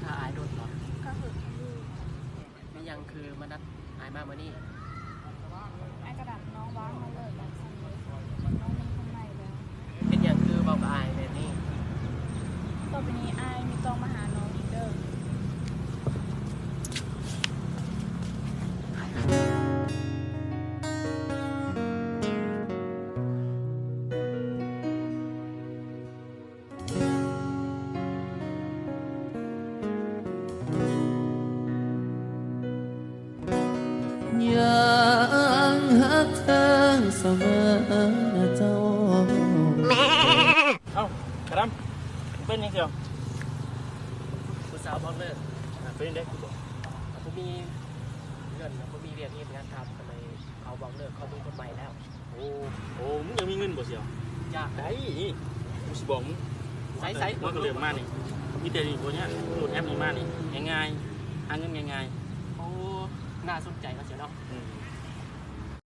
ຖ້າອ້າຍດົນບໍ່? ກໍຫຶງຢູ່. ມີຫຍັງຄືມານັດອ້າຍມາມື້ນີ້? ອ້າຍກໍນັດນ້ອງວ່າເຮົາເລີກກັນຊັ້ນເລີຍ ນ້ອງມີຄົນໃໝ່ແລ້ວ. ເປັນຫຍັງຄືເວົ້າກັບອ້າຍແບບນີ້? ຕໍ່ໄປນີ້ອ້າຍບໍ່ຕ້ອງມາຫານ້ອງອີກເດີ້. ເອົ້າ ກະດຳ ເປັນຫຍັງຊຽວ? ຜູ້ສາວບອກເລີກ. ເປັນຈັ່ງໃດ? ບໍ່ມີເງິນ ບໍ່ມີວຽກເຮັດງານທຳ ກໍເລີຍເຂົາບອກເລີກ ເຂົາມີຄົນໃໝ່ແລ້ວ. ໂອ້ ໂອ້ ມຶງຢາກມີເງິນບໍ່ຊຽວ? ຢາກ. ໄດ້ ນີ້ ກູຊິບອກມຶງ. ໃສໆ? ມັນກໍເລີ່ມມານີ້ ມີແຕ່ນີ້ບໍ່ຍາກ ໂຫຼດແອັບນີ້ມານີ້ ງ່າຍໆ ຫາເງິນງ່າຍໆ. ໂອ້ ໜ້າສົນໃຈວ່າຊຽວເນາະ. ອືມ